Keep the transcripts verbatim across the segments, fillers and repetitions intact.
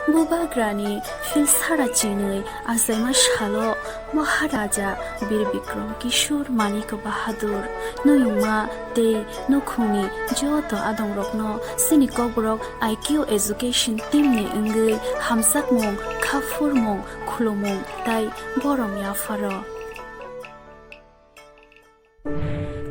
Bubagrani Philsara chinwi achaima salo Maharaja Bir Bikram Kishore Manik Bahadur nuyungma tei nukhungni joto adongrokno chini Kokborok I Q Education Team ni wngwi hamjakmung, khaphurmung, khulumung tai borom yapharo.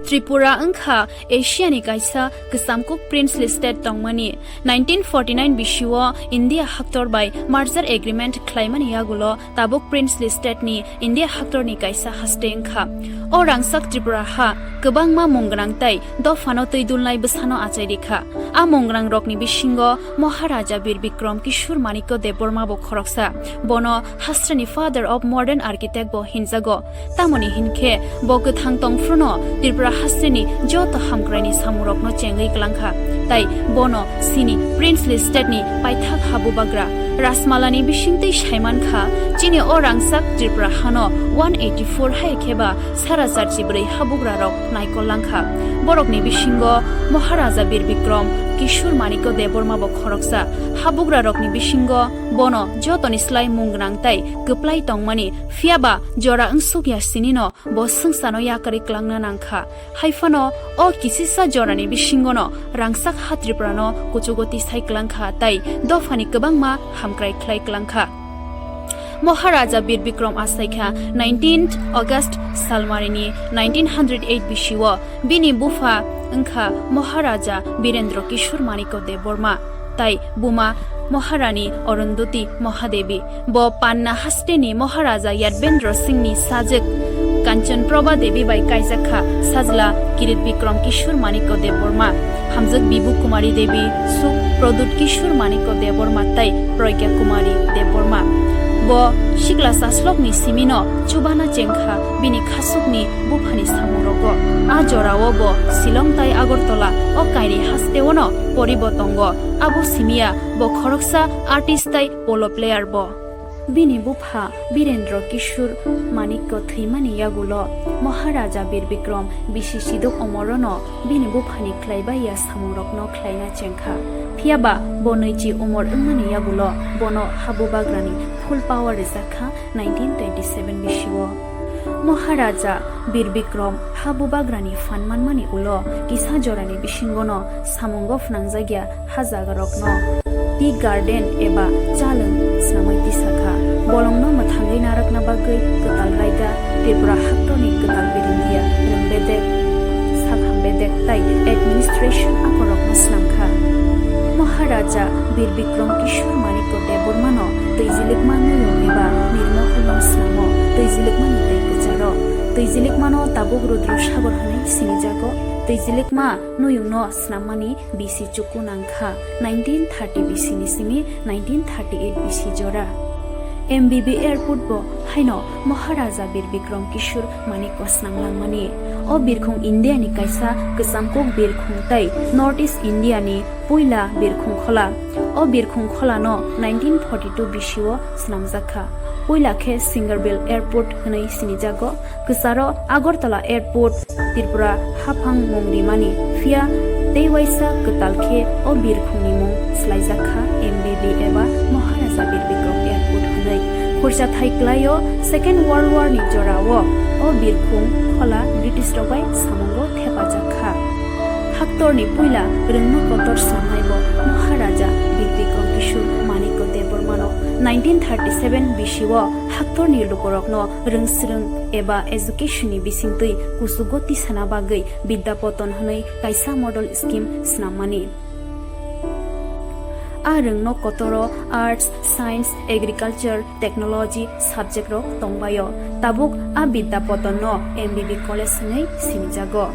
Tripura wngkha Asiani kaisa kwchamkuk princely state tongmani. Nineteen forty-nine bisio India haktor bai merger agreement khlaimani yagulo tabuk princely state ni India haktorni kaisa haste wngkha. O rangchak Tripura ha kwbangma mung gwnang tai dophano twi dulnai bwsano achai rikha. A mung gwnang rokni bisingo Maharaja Bir Bikram Kishore Manikya Debbarma bo khoroksa. Bono hastreni father of modern architect bo hinjago. Tamoni hinkhe bo kwthang tongphruno Tripura hastreni joto hamkraini samungrokno chengwi klangkha, tai bono chini princely state ni paithak habubagra Rajmalani bisingtwi saimankha, chini o rangchak Tripura hano one eighty-four hai kheba sara charchi bwrwi habugrarok naikol langkha. Borokni bisingo Maharaja Bir Bikram Kishore Manikya Debbarma bo khoroksa. Habugrarokni bisingo bono jotoni slai mung gwnang tai kwplai tongmani, phiyaba jora wngsukya sinino bo swngcharno yakarwi klangna nangkha. Haiphano o kisisa jorani bisingono rangchak ha Tripurano kuchugo tisai klangkha tai dophani kwbangma hamkrai khlai klangkha. Maharaja Bir Bikram achaikha nineteenth August salmarini nineteen hundred eight bisio bini bupha wngkha Maharaja Birendra Kishore Manikya Debbarma tai buma Maharani Arundhati Mahadevi. Bo Panna hasteni Maharaja Yadvendra Singhni sajwk Kanchan Prabha Devi bai kaijakha, sajla Kirit Bikram Kishore Manikya Debbarma, hamjwk Bibu Kumari Devi, suk Pradyut Kishore Manikya Debbarma tai Pragya Kumari Debbarma. Bo sikla chaslokni simino chubana chengkha bini khasukni buphani samungrogo. A jorao bo Shillong tai Agartala o kainwi hasteono poribo tongo. Abo simiya bo khoroksa artist tai polo player bo. Bini bupha Birendra Kishore Manikya thwimani yagulo Maharaja Bir Bikram bisi siduk omorono bini buphani khlaibai ya samungrokno khlaina chengkha. Phiyaba bo nwichi umor wngmani yagulo bono habubagrani full power rijakkha nineteen twenty-seven bisio. Maharaja Bir Bikram habubagrani phan manmani ulo kisa jorani bisingono samungo phnangjakya ha jagarokno tea garden eba chalwng swnamwi tisakha. Bolongno mwthangwi narwkna bagwi kwtal raida Tripura haktorni kwtal birindia rwng bedek, sakham bedek tai administration akorokno swnamkha. Maharaja Bir Bikram Kishore Manikya Debbarmano twijilikma nuyung eba nirmoholno swnamo. Twijilikmani twi kwcharo. Twijilikmano tabuk Rudra Sagar hwnwi sinijago. Twijilikma nuyungno swnammani bisi chuku nangkha, nineteen thirty bisini simi nineteen thirty-eight bisi jora. M B B Airport bo haino Maharaja Bir Bikram Kishore Manikya swnamlangmani. O birkhung Indiani kaisa kwchangkuk birkhung tei North East Indiani puila birkhung khola. O birkhung kholano nineteen forty-two bisio swnamjakha. Puila khe Singerville Airport hwnwi sinijago. Kwcharo Agartala Airport, Tripura haphang mung rimani, phiya tei waisa kwtal khe o birkhungni mung swlaijakha M B B eba Maharaja Bir Bikram Airport hwnwi. Khursa thai kwlaio Second World War ni jorao o birkhung khola British rok bai samungo thepajakha. Haktorni puila rwngno kotor swnamnaibo Maharaja Bir Bikram Kishore Manikya Debbarmano nineteen thirty-seven bisio haktorni lukurokno rwngswrwng eba education ni bisingtwi kuchugo tisana bagwi Vidya Patan hwnwi kaisa model scheme swnammani. A rwngno kotoro arts, science, agriculture, technology subject rok tongbaio. Tabuk a Vidya Patan no M B B college hwnwi sinijago.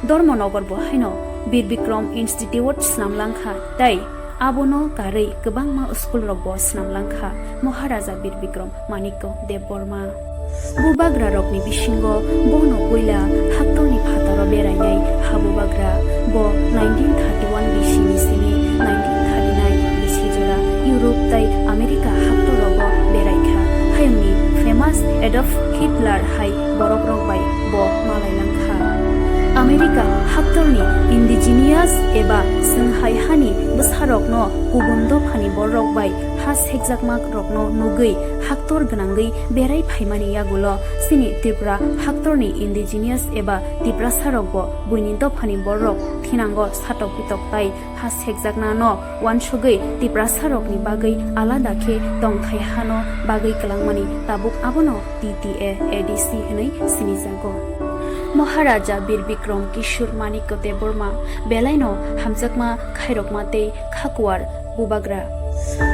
Dharmanagar bo haino Bir Bikram Institute swnamlangkha tei abono karwi kwbangma school rok bo swnamlangkha Maharaja Bir Bikram Manikya Debbarma. Bubagra rokni bisingo bono puila haktorni phataro berainai habubagra. Bo nineteen thirty-one B C ni simi nineteen thirty-nine B C jora Europe tai America haktorogo beraikha. Hayungni famous Adolf Hitler hai borokrok bai bo malailangkha. A America haktorni indigenous eba chwng hai hani bwsarokno kubun dophani bororok bai ha sekjakma rokno nugwi haktor gwnangwi berai phaimani yagulo chini Tripura haktorni indigenous eba Tiprasarokbo buini dophani bororok thinango satok pitok tai ha sekjaknano wansugwi Tiprasarokni bagwi alada khe tongthai hano bagwi kwlangmani tabuk abono T T A A D C hwnwi sinijago. Maharaja Bir Bikram Kishore Manikya Debbarma belaino hamjakma khairokma tei khakuar bubagra.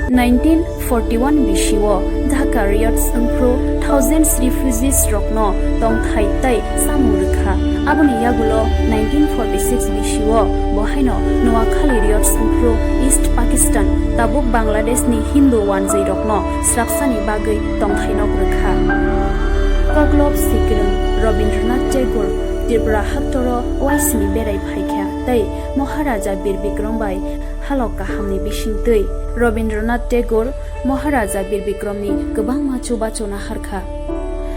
Nineteen forty-one bisio Dhaka Riots wngphru thousands refugees rokno tongthai tei chamung rwkha. Aboni yagulo nineteen forty-six bisio bo haino Noakhali Riots wngphru East Pakistan, tabuk Bangladeshni Hindu wanjwi rokno srapsani bagwi tongthai nok rwkha. Koklob sikrwng Rabindranath Tagore Tripura haktoro uaisni berai phaikha tei Maharaja Bir Bikram bai halok kahamni bisingtwi Rabindranath Tagore Maharaja Bir Bikramni kwbangma chubachu naharkha.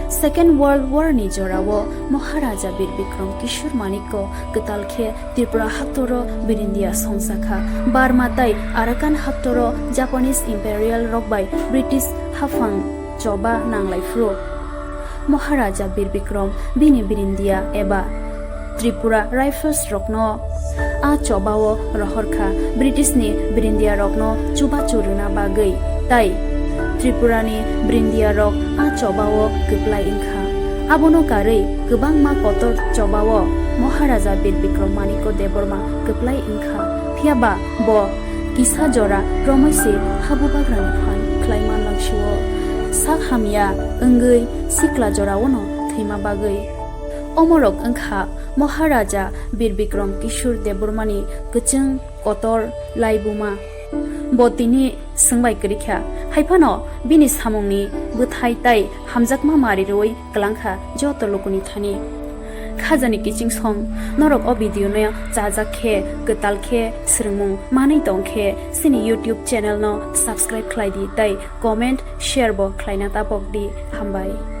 Second World War ni jorao Maharaja Bir Bikram Kishore Manikya kwtal khe Tripura haktoro birindia songjakha. Burma tei Arakan haktoro Japanese Imperial rok bai British haphang choba nanglaiphu. Maharaja Bir Bikram bini birindia eba Tripura Rifles rokno a chobao rohorkha British ni birindia rokno chubachu rwna bagwi, tai Tripura ni birindia rok a chobao kwplai wngkha. Abono karwi kwbangma kotor chobao Maharaja Bir Bikram Manikya Debbarma kwplai wngkha, phiyaba bo kisa jora romwi se habubagrani phan khlai manlangsio. Sak hamya wngwi sikla joraono thwima bagwi. Omorok wngkha Maharaja Bir Bikram Kishore Debbarmani kwchwng kotor laibuma. Bo tini swngbai kwrwikha, haiphano bini samungni bwthai tai hamjakma mari rwui kwlangkha joto lukuni thani. Khajani kiching song, norok o video no chajak khe, kwtal khe, swrwngmung manwi tong khe, chini YouTube channel no subscribe khlai di tei comment, share bo khlaina tapok di. Hambai.